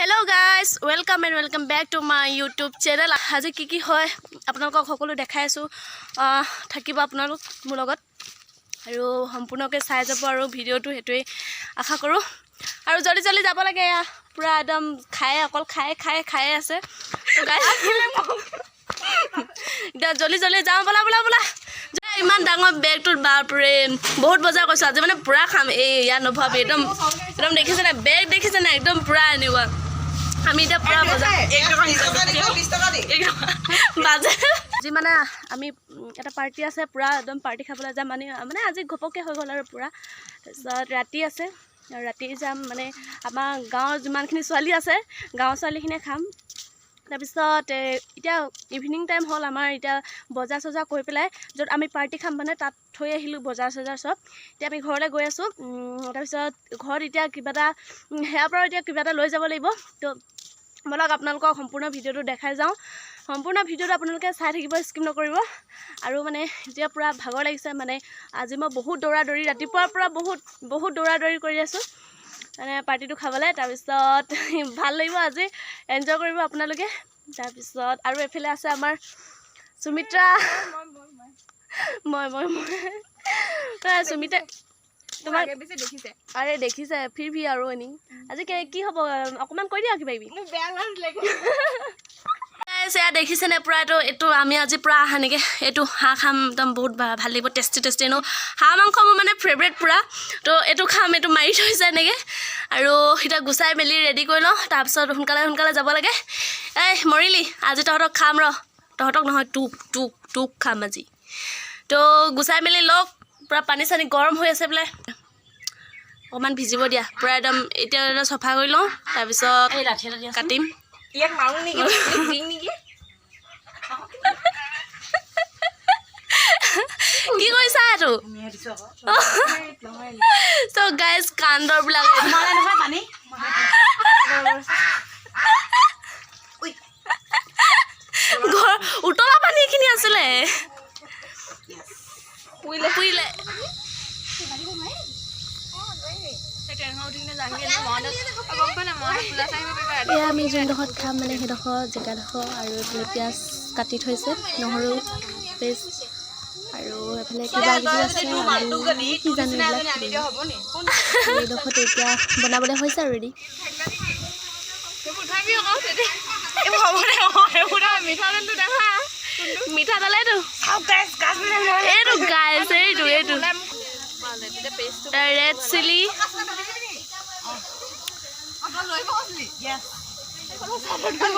Hello guys, welcome and welcome back to my YouTube channel. আজি কি কি হয় আপোনালোকক সকলো দেখাই আছোঁ। থাকিব আপোনালোক মোৰ লগত আৰু সম্পূৰ্ণকৈ চাই যাব আৰু ভিডিঅ'টো, সেইটোৱেই আশা কৰোঁ। আৰু জল্দি জল্দি যাব লাগে। এয়া পূৰা একদম খাই, অকল খাই খাই খায়ে আছে। তো গাইজ, এতিয়া জল্দি জল্দি যাওঁ, ব'লা ব'লা ব'লা। ইমান ডাঙৰ বেগটোত বাপৰে বহুত বজাৰ কৰিছোঁ আজি। মানে পূৰা খাম। এই ইয়াত নভৰাবি। একদম একদম দেখিছে নাই, বেগ দেখিছে নাই? একদম পূৰা এনেকুৱা। আমি এতিয়া পূৰা বজাৰ বাজে আজি। মানে আমি এটা পাৰ্টি আছে, পূৰা একদম পাৰ্টি খাবলৈ যাম। মানে মানে আজি ঘপককৈ হৈ গ'ল আৰু পূৰা। তাৰপিছত ৰাতি আছে আৰু ৰাতি যাম। মানে আমাৰ গাঁৱৰ যিমানখিনি ছোৱালী আছে, গাঁৱৰ ছোৱালীখিনিয়ে খাম। তাৰপিছত এতিয়া ইভিনিং টাইম হ'ল আমাৰ। এতিয়া বজাৰ চজাৰ কৰি পেলাই য'ত আমি পাৰ্টি খাম, মানে তাত থৈ আহিলোঁ বজাৰ চজাৰ চব। এতিয়া আমি ঘৰলৈ গৈ আছোঁ। তাৰপিছত ঘৰত এতিয়া কিবা এটা সেয়াৰ পৰাও এতিয়া কিবা এটা লৈ যাব লাগিব। তো ব'লক, আপোনালোকক সম্পূৰ্ণ ভিডিঅ'টো দেখাই যাওঁ। সম্পূৰ্ণ ভিডিঅ'টো আপোনালোকে চাই থাকিব, স্কিপ নকৰিব। আৰু মানে এতিয়া পূৰা ভাগৰ লাগিছে। মানে আজি মই বহুত দৌৰা দৌৰি, ৰাতিপুৱাৰ পৰা বহুত বহুত দৌৰা দৌৰি কৰি আছোঁ মানে পাৰ্টিটো খাবলৈ। তাৰপিছত ভাল লাগিব আজি, এনজয় কৰিব আপোনালোকে। তাৰপিছত আৰু এইফালে আছে আমাৰ সুমিত্ৰা। মই মই মই সুমিত্ৰা তোমাক বেছি দেখিছে। আৰে দেখিছে, ফিৰ ভি আৰু এনেই আজি কি হ'ব, অকণমান কৈ দিয়া কিবা কিবি। মোক বেয়া লাজ লাগে। Guys, এয়া দেখিছেনে পূৰা এইটো এইটো আমি আজি পূৰা সেনেকৈ এইটো হাঁহ খাম। একদম বহুত ভাল লাগিব, টেষ্টি টেষ্টি। এনেও হাঁহ মাংস মোৰ মানে ফেভৰেট পূৰা। তো এইটো খাম। এইটো মাৰি থৈছে এনেকৈ আৰু এতিয়া গুচাই মেলি ৰেডি কৰি লওঁ। তাৰপিছত সোনকালে সোনকালে যাব লাগে। এই মৰিলি, আজি তহঁতক খাম ৰ। তহঁতক নহয়, তোক তোক তোক খাম আজি। তো গুচাই মেলি লওক। পূৰা পানী চানী গৰম হৈ আছে বোলে, অকণমান ভিজিব দিয়া। পূৰা একদম এতিয়া একদম চফা কৰি লওঁ, তাৰপিছত কাটিম। ইয়াক মাৰো নেকি, দিং নেকি? কি কৰিছা এইটো? চ' গাইজ, কান্দৰবিলাক ঘৰ উতলা পানী এইখিনি আছিলে। পুইলে। পুৰিলে। এয়া আমি যোনডোখৰত খাম, মানে সেইডোখৰ জেগাডোখৰ। আৰু এইফালে পিঁয়াজ কাটি থৈছে, নহৰু পেষ্ট আৰু এইফালে কিবা কিবি আছে আৰু কি জানো এইবিলাক। এইডোখৰত এতিয়া বনাবলৈ হৈছে আৰু ৰেডি। মিঠাতেলটো দেখা। মিঠাতেল এইটো এইটো গাইছ, এইটো এইটো ৰেড চিলি।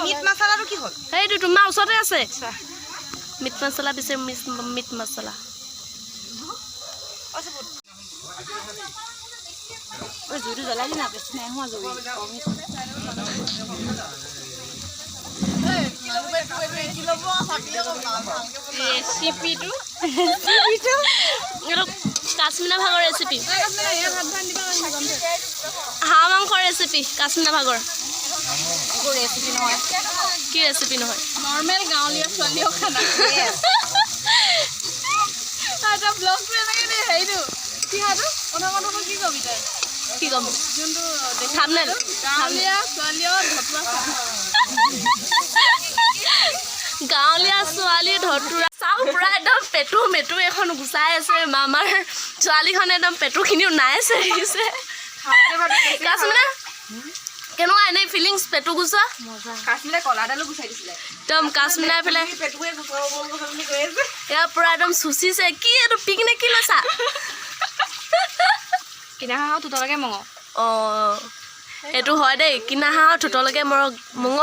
মিট মছলাটো কি হ'ল? সেইটো তোমাৰ ওচৰতে আছে। মিট মছলা পিছে মিট মছলা। জুইটো জ্বলাই দিনা, বেছি নাই হোৱা জুই। ৰেচিপিটো এইটো কাশ্মীনা ভাগৰ ৰেচিপি, হাঁহ মাংসৰ ৰেচিপি কাশ্মীনা ভাগৰ। একো ৰেচিপি নহয়। কি ৰেচিপি নহয়? নৰ্মেল গাঁৱলীয়া ছোৱালীও খানা এটা ব্লগটো এনেকে দে। হেৰিটো কি হয়টো প্ৰথমতে কি কবি তই? কি ক'ম? যোনটো থাম্বনেইল। গাঁৱলীয়া ছোৱালীও ধতুৰা। গাঁৱলীয়া ছোৱালী ধতুৰা। চাওঁ, পূৰা একদম পেটু মেটু এখন গুচাই আছে। মামাৰ ছোৱালীখন একদম পেটুখিনিও নাই চেৰিছে। কাশ্মীনা, কেনেকুৱা এনেই ফিলিংছ পেটু গুচোৱা? কাশ্মীৰে কলাডালো গুচাই দিছিলে। একদম কাশ্মীনা এইফালে পেটুৱে গুচাব মন গৈছে বুলি কৈ আছে। এয়া পূৰা একদম চুচিছে। কি এইটো, পিক নে কি লৈছা? কিনা হাঁহ টোটলকে মঙহ। অঁ, সেইটো হয় দেই। কিনা হাঁহৰ ঠোঁটলৈকে মৰক মঙহ।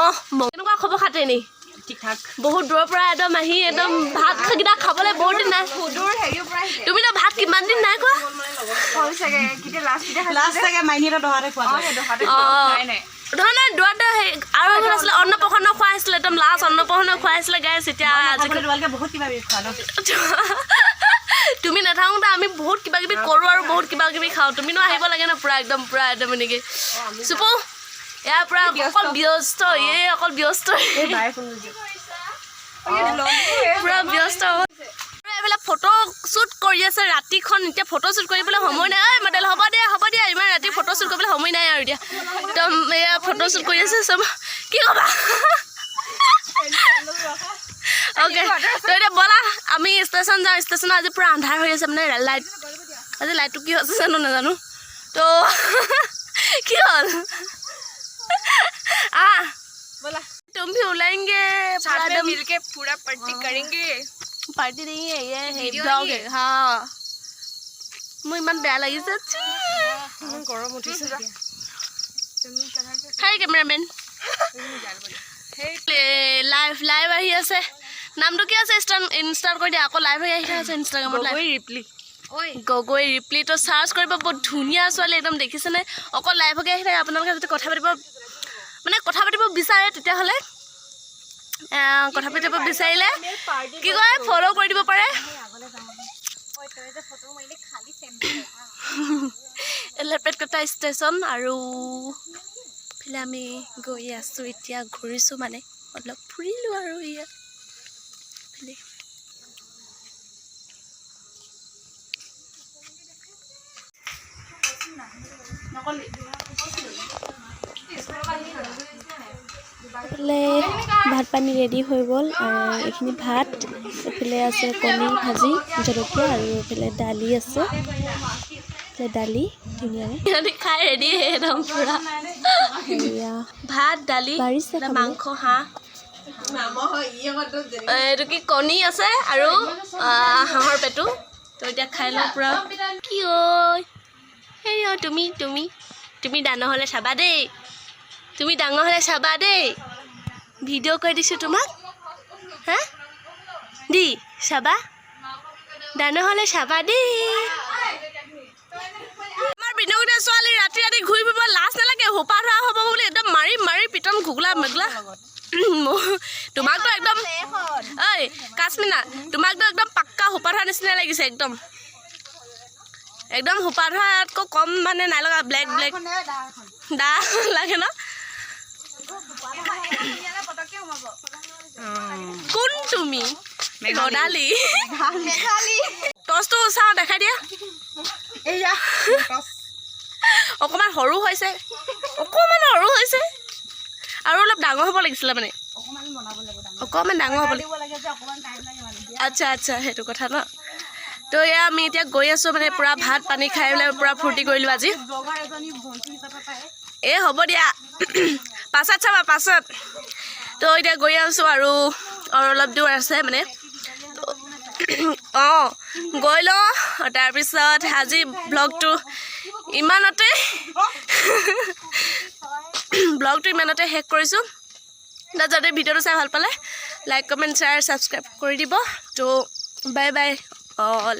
কেনেকুৱা খবৰ খাতি এনেই? ঠিক ঠাক। বহুত দূৰৰ পৰা একদম আহি একদম ভাত কেইটা খাবলৈ বহুত দিন নাই। সুদূৰ হেৰিৰ পৰা আহিছে। তুমিতো ভাত কিমান দিন নাই খোৱা? হ'ল চাগে, কেতিয়া লাষ্ট কেতিয়া? লাষ্ট চাগে মাইনীহঁতৰ দহাতে খোৱা। অঁ, সেই দহাতে। অঁ। খোৱাই নাই। নহয় নহয়, দুৱাৰতে হেৰি আৰু এখন আছিলে, অন্নপ্ৰসন্ন খুৱাইছিলে। একদম লাষ্ট অন্নপ্ৰসন্ন খুৱাইছিলে গাইছ। এতিয়া আজি খাবলৈ তোমালোকে বহুত কিবা কিবি খোৱা ন? তুমি নাথাকোঁতে আমি বহুত কিবা কিবি কৰোঁ আৰু বহুত কিবা কিবি খাওঁ। তুমিনো আহিব লাগে ন। পূৰা একদম পূৰা একদম এনেকৈ চুপু ইয়াৰ পৰা অকল ব্যস্ত, এই অকল ব্যস্ত, পূৰা ব্যস্ত। এইবিলাক ফটো শ্বুট কৰি আছে ৰাতিখন। এতিয়া ফটো শ্বুট কৰিবলৈ সময় নাই। ঐ মডেল, হ'ব দিয়া, হ'ব দিয়া। ইমান ৰাতি ফটো শ্বুট কৰিবলৈ সময় নাই আৰু এতিয়া। দিয়া। একদম এয়া ফটো শ্বুট কৰি আছে চব। কি ক'বা? অ'কে, তো এতিয়া ব'লা, আমি ষ্টেচন যাওঁ। ষ্টেচনত আজি পূৰা আন্ধাৰ হৈ আছে, মানে লাইট, আজি লাইটটো কি হৈছে জানো নাজানো। তো কি হ'ল? আহ। बोला। तुम भी उलाएंगे। साथ पूरा में एकदम मिलके पूरा पार्टी करेंगे। पार्टी नहीं है ये है। Video blog नहीं है। हाँ, মোৰ ইমান বেয়া লাগিছে। গৰম উঠিছে। হাই কেমেৰামেন। লাইভ লাইভ আহি আছে। নামটো কি আছে? ইনষ্টাৰ্ট কৰি দিয়া। আকৌ লাইভ হৈ আহি আছে ইনষ্টাগ্ৰামত লাইভ। ৰিপ্লি। গগৈ ৰিপ্লি, তো চাৰ্চ কৰিব। বহুত ধুনীয়া ছোৱালী একদম, দেখিছেনে? অকল লাইভকে আহি থাকে। আপোনালোকে যদি কথা পাতিব, মানে কথা পাতিব বিচাৰে, তেতিয়াহ'লে কথা পাতিব বিচাৰিলে কি কয়, ফ'ল' কৰি দিব পাৰে। ফটো মাৰিলে খালী চেম। লেপেটকটা ষ্টেচন আৰু এইফালে আমি গৈ আছোঁ। এতিয়া ঘূৰিছোঁ, মানে অলপ ফুৰিলোঁ আৰু ইয়াত এইফালে। এইফালে ভাত পানী ৰেডি হৈ গ'ল আৰু এইখিনি ভাত, এইফালে আছে কণী ভাজি, জলকীয়া আৰু এইফালে দালি আছে। এইফালে দালি ধুনীয়াকৈ সিহঁতি খাই ৰেডি একদম পূৰা। এয়া ভাত, দালি, বাঢ়িছে খাবলৈ। মাংস, হাঁহ, এইটো কি, কণী আছে আৰু হাঁহৰ পেটু। তো এতিয়া খাই লওঁ পূৰা। কি ঐ, হেৰি অ, তুমি তুমি তুমি ডাঙৰ হ'লে চাবা দেই। তুমি ডাঙৰ হ'লে চাবা দেই। ভিডিঅ' কৰি দিছোঁ তোমাক। হা দি চাবা, ডাঙৰ হ'লে চাবা দেই। আমাৰ বিনৌদা ছোৱালী ৰাতি ৰাতি ঘূৰি ফুৰিব লাজ নালাগে? সোপা ধৰা হ'ব বুলি একদম মাৰি মাৰি পিটন ঘুগলা মেগলা। তোমাকতো একদম, ঐ কাশ্মীনা, তোমাকতো একদম পাক্কা সোপা ধৰা নিচিনা লাগিছে। একদম একদম সোপা ধৰাতকৈ কম মানে নাই লগা। ব্লেক ব্লেক দা লাগে ন? কোন তুমি? ৰদালি। টৰ্চটো চাওঁ, দেখাই দিয়া। এইয়া। অকণমান সৰু হৈছে, অকণমান সৰু হৈছে আৰু অলপ ডাঙৰ হ'ব লাগিছিলে, মানে অকণমান বনাব লাগিব ডাঙৰ। অকণমান ডাঙৰ হ'ব লাগিব। দিব লাগে যে অকণমান টাইম লাগে মানে। আচ্ছা, সেইটো কথা ন। তো এয়া আমি এতিয়া গৈ আছোঁ, মানে পূৰা ভাত পানী খাই পেলাই পূৰা ফূৰ্তি কৰিলোঁ আজি। ব্লগাৰ এজনী ভণ্টি হিচাপে পায়। এই হ'ব দিয়া, পাছত চাবা পাছত। তো এতিয়া গৈ আছোঁ আৰু আৰু অলপ দূৰ আছে মানে। অঁ, গৈ লওঁ, তাৰপিছত আজি ব্লগটো ইমানতে শেষ কৰিছোঁ। যদি ভিডিঅ'টো চাই ভাল পালে লাইক, কমেণ্ট, শ্বেয়াৰ, ছাবস্ক্ৰাইব কৰি দিব। তো বাই বাই অল।